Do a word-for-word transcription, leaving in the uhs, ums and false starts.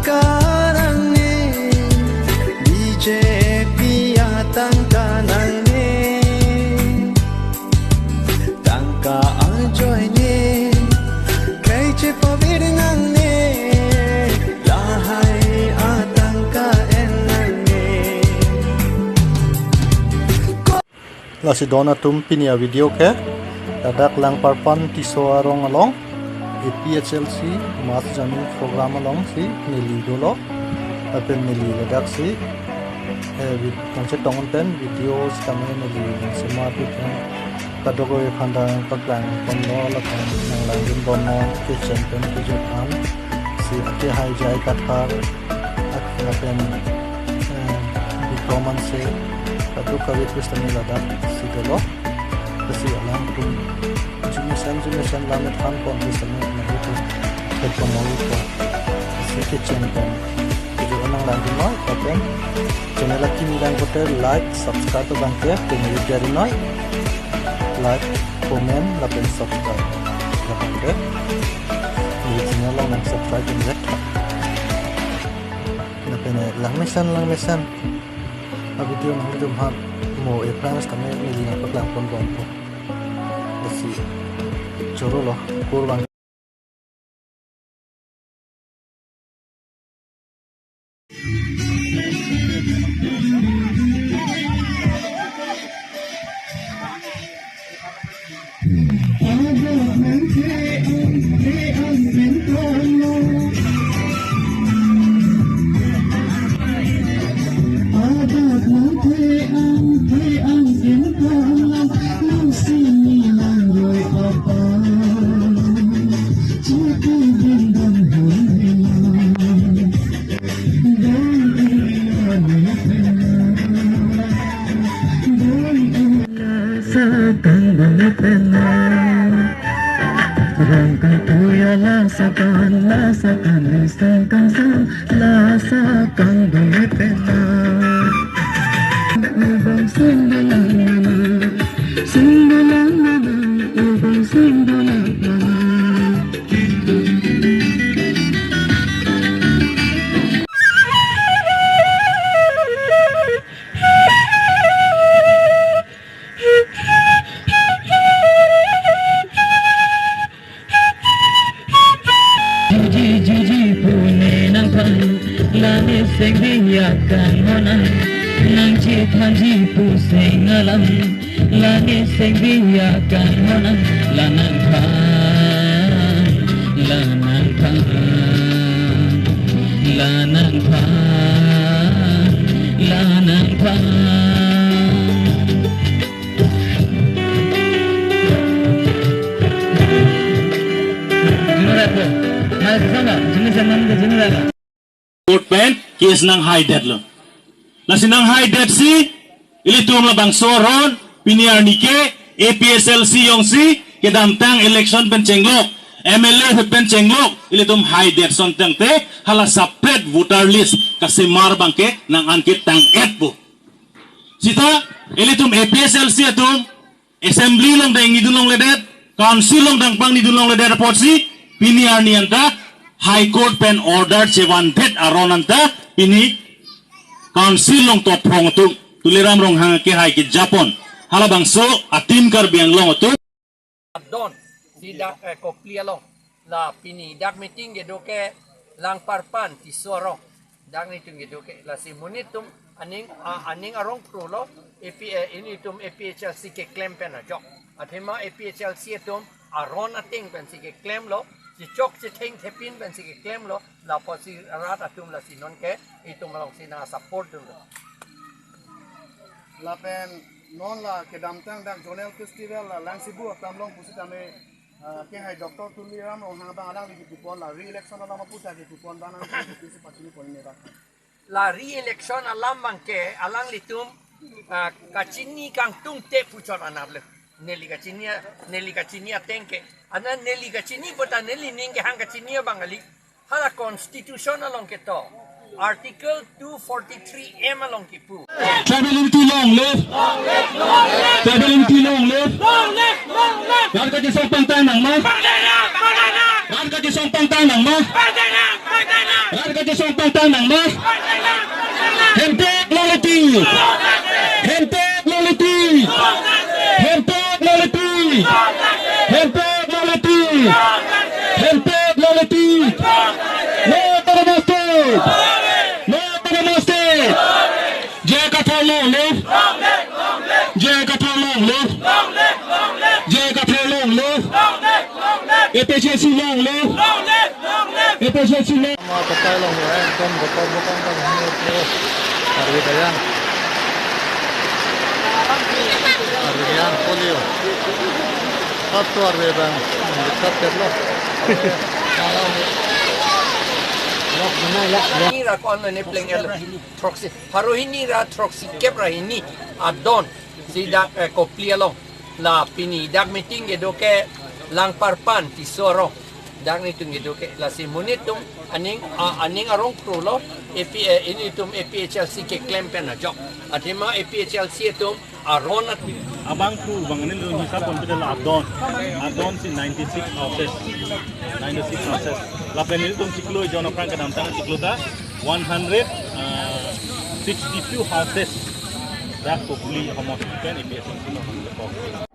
Karang ne, B J P atangka nangne, tangka ajoine, kaiche pavir nangne, lahai atangka en nangne. Lasi don atum, pini a video ke ladak Langparpan Tisso arong along A P H L C mass joining program alongsi neli dolo. Lapen neli ladaksi, eh, vid-, kangchetong pen video sitame neli nangsemar pen kadokave aphan ta paklangponlo lapen nanglangjinbomnon, kitchen pen kijut an si ake hai jai kathar, ak-, lapen, eh, Bikrom Hanse, kadokave pu sitame ladaksi dolo. Lasi alangtum jumesen jumesen lam thanpon pu sitame nangtum thekpon nangpo. Lasi kitchen pen kijut an nanglangjinnon, lapen channel akimi lang kote like, subscribe abangke pini jari noi. Like, comment, lapen subscribe. Lapen ke, neli channel along nang subscribe pin vek. Lapen, eh, langmesen, langmesen a video nanglitum aphan mo aphrang sitame neli nangpaklangponbompo. Lasi chorolo, kurvang. Sakang duni pena, rong kang tuya la sakang, la sakang ni seng kang sang, la sakang duni pena. Ubang sing dalang nana, sing dalang nana, ubang sing dalang nana. Jiji, jiji, pune nangphan, lane seng biya kan honang, nangji thanji pu seng alam, lane seng biya kan honang, la nangphan, la nangphan, la nangphan, la nangphan. Jinu raipo. Hai, sama, jinu sama, jinu raipo. Court pen case nanghai detlo. Lasi nanghai detsi, ilitum labangso aron, pini arni ke, A P H L C jongsi, kedamtang election pen chenglok, M L A pen chenglok, ilitum hai detson tangte, hala separate voter list kasemar abangke nang-an ke tang-etpo. Sita, ilitum A P H L C atum, Assembly along dang ingdun longledet, Council along dang pangni dun longledet apotsi, pini arni anta, High Court pen order chevandet aron anta, pini Council along totphrong atum, Tuliram Ronghang kehai kejapon, halabangso a-team Karbi Anglong atum. Don, si dak, eh, Kopili along. La pini dak meeting kedo ke Langparpan Tisso arong. Dak netum kedo ke lasi monit atum aning, ah, aning arong krolo, A P, eh, ilitum A P H L C keklem pen ajok. Athema A P H L C atum aron ateng pensi keklemlo, chechok chethengthepin pensi keklemlo, la apotsi rat atum lasi nonke itum alongsi nang support dunlo. Lapen non la kedamtang dak Zonal Festival la Langsebu akam along pusitame, ah, kehai Doctor Tuliram Ronghang abang alangli kepupon la re-election alam aputhak kepupon abang nang kepupon si pachini pon ne dak. La re-election alam abangke alanglitum, ah, kachini kangtungte puchot anaplo. Neli kachini, neli kachini ateng ke. Ana neli kachini puta neli ning kehang kachini abang kali. Hala Constitution along ketok. Article two forty-three M along kipu. Tribal unity long live. Tribal unity long live. Rat kachesong pangthang nangma. Rat kachesong pangthang nangma. Rat kachesong pangthang nanglo. Hemprek longle ti. Hemprek longle ti. Hemprek longle ti. Hemprek longle ti. Hemprek longle ti. No autonomous state. No autonomous state. J I Kathar long live. J I Kathar long live. J I Kathar long live. A P H L C long live. A P H L C long. Ma katai long ya, ekdom kotor bokang kan hanya tu. Arve kayang. Arve kayang polio. Satu arve bang. Dekat terus. Ini rakon ini pleng el. Throksi, pharo hini ra throksi kep ra hini adon si dak, eh, Kopili along. La pini dak meeting kedo ke Langparpan Tisso arong. Dak netum kedo ke lasi monit atum aning, ah, aning arong krolo A P, eh, ilitum A P H L C keklem pen ajok. Athema A P H L C atum aron at- Abang ku bang ini lo hisap pon pida la adon. Adon si ninety-six houses. Ninety-six houses. Lapen ilitum chiklo ejon aphrang kedamtang chiklo ta one hundred, uh, sixty-two houses. Dak Kopili ahomot pen A P H L C lo.